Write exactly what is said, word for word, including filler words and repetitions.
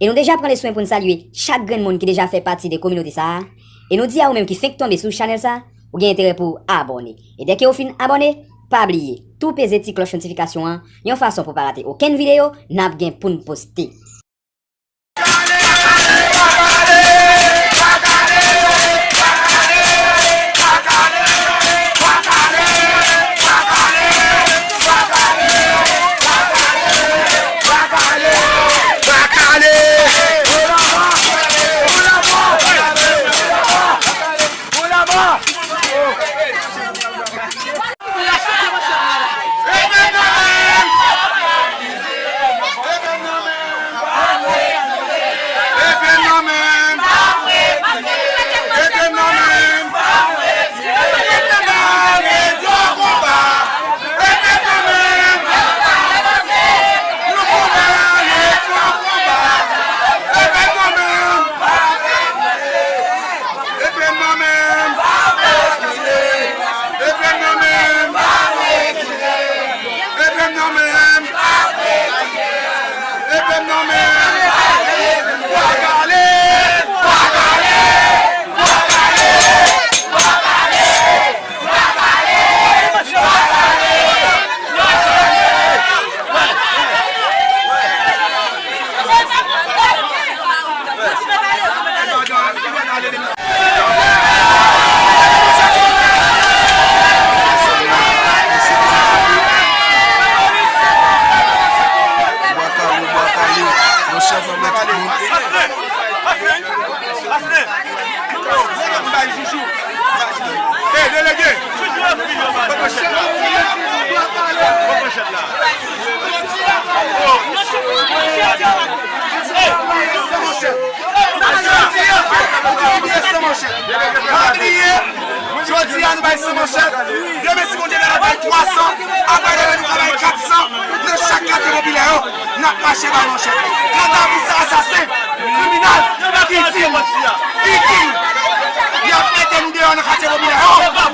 E nou deja pran le swen pou n salye chak grenn moun ki deja fè pati de kominote sa a. E nou di a ou menm ki fenk tonbe sou chanèl sa, ou gen enterè pou w abòne. E dèke ou fin abòne, pa bliye, tou peze ti klòch notifikasyon an, yon fason pou pa rate okenn videyo n ap gen pou n poste. Hey, delege! Pot manchèt la. Pot manchèt la. Jodi a, nou bay san manchèt. Demen, si Bondye vle, n ap bay twa san. Apre, demen, nou ka bay kat san. Nan chak katye popilè yo, n ap mache bay manchèt. Kanta pou sa, asasen, kriminèl, itil, itil, y ap mete nou deyò nan katye popilè yo.